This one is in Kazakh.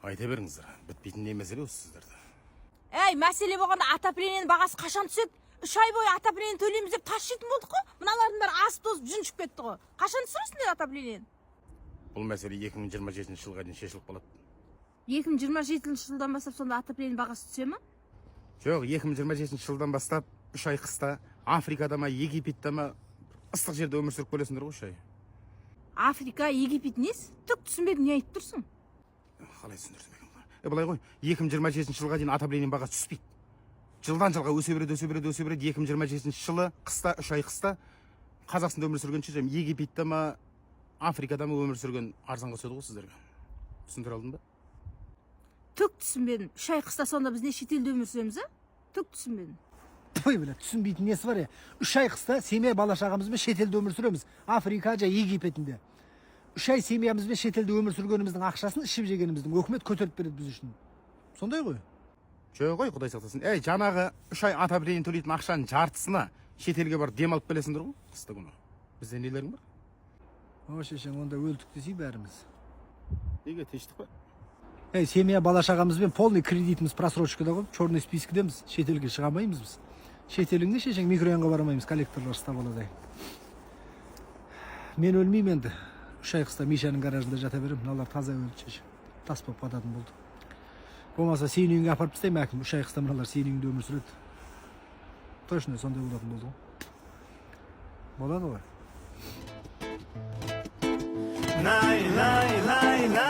Айта беріңіздер, бітпейтін не мәселе осы сіздерде? Әй, мәселе болғанда, отоплениенің бағасы қашан түседі? 3 ай бойы отопление төлейміз деп тас жейтін болдық қой. Мыналардың бәрі асып тозып, жүн шығып кетті ғой. Қашан түсіресіңдер отоплениені? Бұл мәселе 2027 жылға дейін шешіліп қалады. 2027 жылдан бастап сонда отопление бағасы түсе ма? Жоқ, 2027 жылдан бастап 3 ай қыста Африкада ма, Египетте ма, ыстық жерде өмір сүріп келесіңдер ғой 3 ай. Африка, Египет несі? Түк түсінбедім, не айтып тұрсың? Қалай түсіндірсем екен бұны? Былай ғой, 2027 жылға дейін отопление бағасы түспейді, жылдан жылға өсе береді, өсе береді, өсе береді. 2027 жылы қыста, 3 ай қыста Қазақстанда өмір сүргенше, жаңа Египетте ма, Африкада ма өмір сүрген арзанға түседі ғой сіздерге. Түсіндіре алдым ба? Түк түсінбедім. 3 ай қыста сонда біз не, шетелде өмір сүреміз, а? Түк түсінбедім. Той, бля, түсінбейтін несі бар, е? 3 ай қыста семья бала шағамызбен шетелде өмір сүреміз, Африка жа Египетінде. 3 ай семьямызбен шетелде өмір сүргеніміздің ақшасын, ішіп жегеніміздің өкімет көтеріп береді біз үшін, сондай ғой. Жоқ қой, құдай сақтасын. Ей, жаңағы 3 ай отопление төлейтін ақшаның жартысына шетелге барып демалып келесіңдер ғой қыста күні. Бізде нелерің бар? О, шешең, онда өлдік десей бәріміз. Неге, тыныштық па? Ей, семья бала шағамызбен полный кредитіміз просрочкада ғой, черный спискідеміз, шетелге шыға алмаймыз біз. Шетеліңде, шешең, микрорайонға бара алмаймыз, коллекторлар ұстап алады. Мен өлмеймін енді, 3 ай қыста Мишаның гаражында жата беремін. Мыналар таза өлді, шеше, тас болып қататын болды. Болмаса сенің үйіңе апарып тастаймын, әкім. 3 ай қыста мыналар сенің үйіңде өмір сүреді, точно сондай болатын болды ғой, болады ғой. Най, най, най, най.